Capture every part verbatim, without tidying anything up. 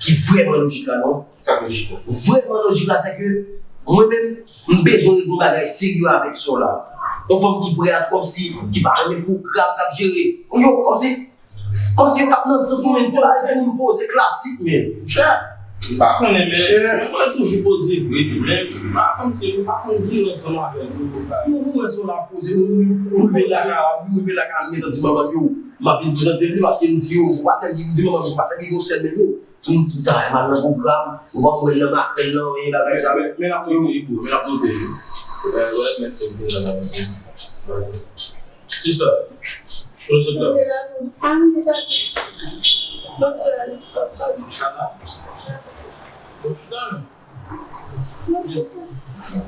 ki vrèman lojik la, non. Sa k lojik la? Vrèman lojik la, se ke mwen menm, m bezwen regle yon bagay serye avèk Sola. Yon fanm ki prè a, kòmsi, ki pa renmen pwogram k ap jere. Yo, kòmsi, kòmsi yo t ap nan sans mwen menm, ti bagay timoun poze klasik, men. Chè, m pa konnen, men mwen toujou poze vre, men m pa konn si m pa konn vin ansanm avè l pou yo. Yo, mwen wè Sola poze, mwen, mwen, mwen rive lakay, mwen rive lakay, mwen gentan di manman m, yo, m ap vin prezante l, paske m di yo, m pa tande, m di manman m, yo, m pa tande yon sèl menm, yo. Timoun di sa, e mal nan pwogram, ou pa wè l nan makrèl nan, e bagay sa. Men, men l ap monte, Ibo, men l ap monte. Eh, wè, men l ap monte. Sista, kote w sot la? Sa m di soti? Bonjou. Sa va? Bonjou.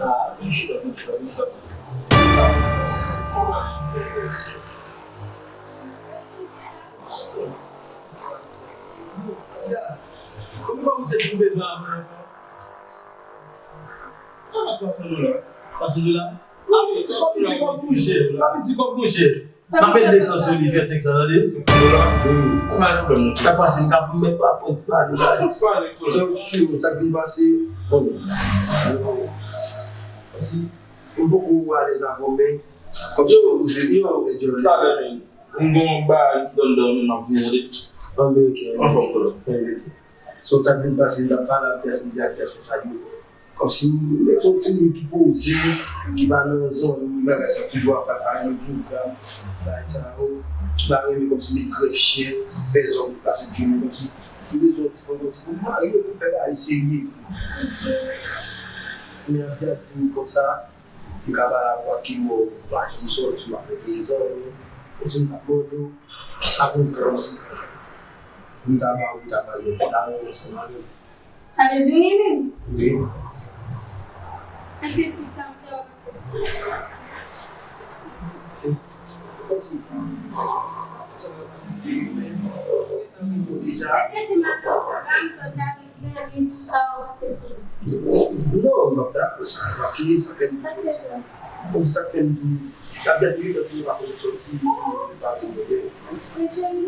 Ah, bonjou, bonjou, bonjou. Kòman w te twouve zòn an? Kòman twa san dola? Twa san dola? Papi, ti kòb, ti kòb mouche. Papi, ti kòb mouche. M ap mete de san sou li, fè senk san, tande? Senk san dola? Wi. Pa gen pwoblèm, non. Sa k pase, m ka mèt pa fè yon ti pale. Fè yon ti pale, tou. Sa k vin pase, bon. Kòmsi, m poko alèz avè w, men kòmsi yo, yo, yo, yo, talè, men. M gon bagay ki dòmi dòmi, m ap vini, tande? Anben, ok. Anfòm, brother. Anben, ok. So, sa k vin pase, m t ap pale ak Dyas, m di ak Dyas konsa, yo, kòmsi m, m se yon timoun ki poze, ki pa nan zanmi, bagay sa, toujou ap pale, pa renmen pwogram, bagay sa yo, ki pa renmen kòmsi met grèf chè, fè zòn, pase djounen, kòmsi m bezwen yon ti fanm kòmsi pou m marye, pou m fè bagay serye. Men ak Dyas di m konsa, m ka pale avè w paske m wè w pa janm sòti, w avèk de zanmi. Kòmsi m t ap mande w, kisa pou m fè kòmsi pou m ta ba ou, ta ba yo, pou ta renmen ansanm avè m. Sa vle di w renmen m? Wi. Èske tout sa m fè w aksepte? Kòmsi. Èske se madanm ou pa m sòti avèk zanmi, tout sa, w aksepte? Non, m p ap dakò sa, paske sa fè m di konsa. Konsa sa fè m di, la dèt li, lòt li pa konn sòti, li pa konn bwè. Men cheri,